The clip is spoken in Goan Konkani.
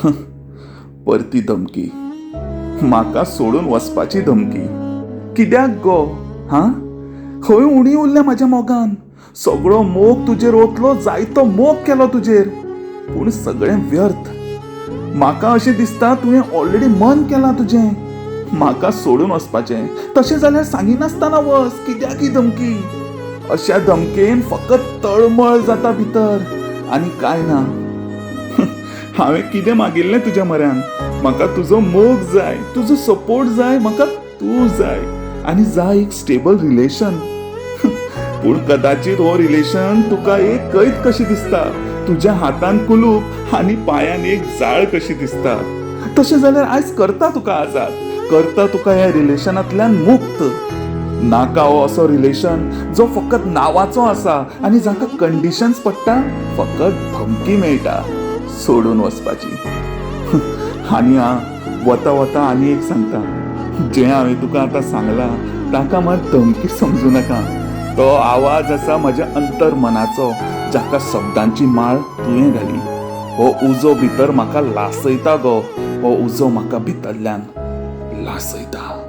परती धमकी, म्हाका सोडून वचपाची धमकी. कित्याक गो? हां, खंय उणी उरल्या म्हाज्या मोगान? सगळो मोग तुजेर ओतलो, जायतो मोग केलो तुजेर, पूण सगळें व्यर्थ. म्हाका अशें दिसता तुवें ऑलरेडी मन केलां तुजें म्हाका सोडून वचपाचें. तशें जाल्यार सांगिनासतना वच, कित्याक ही धमकी? अशा धमकेन फकत तळमळ जाता भितर आनी कांय ना. हांवें कितें मागिल्लें तुज्या म्हऱ्यान? म्हाका तुजो मोग जाय, तुजो सपोर्ट जाय, म्हाका तूं जाय आनी जाय एक स्टेबल रिलेशन. पूण कदाचित हो रिलेशन तुका एक कैद कशी दिसता, तुज्या हातान कुलूप आनी पांयान एक जाळ कशी दिसता. तशें जाल्यार आयज करता तुका आजाद, करता तुका ह्या रिलेशनांतल्यान मुक्त. नाका हो असो रिलेशन जो फकत नांवाचो आसा आनी जाका कंडिशन्स पडटा, फकत धमकी मेळटा सोडून वचपाची. आनी आं, वता वता आनी एक सांगता, जें हांवें तुका आतां सांगलां ताका मात धमकी समजू नाका. तो आवाज आसा म्हज्या अंतर मनाचो, जाका शब्दांची माळ तुवें घाली. हो उजो भितर म्हाका लासयता गो, हो उजो म्हाका भितरल्यान लासयता.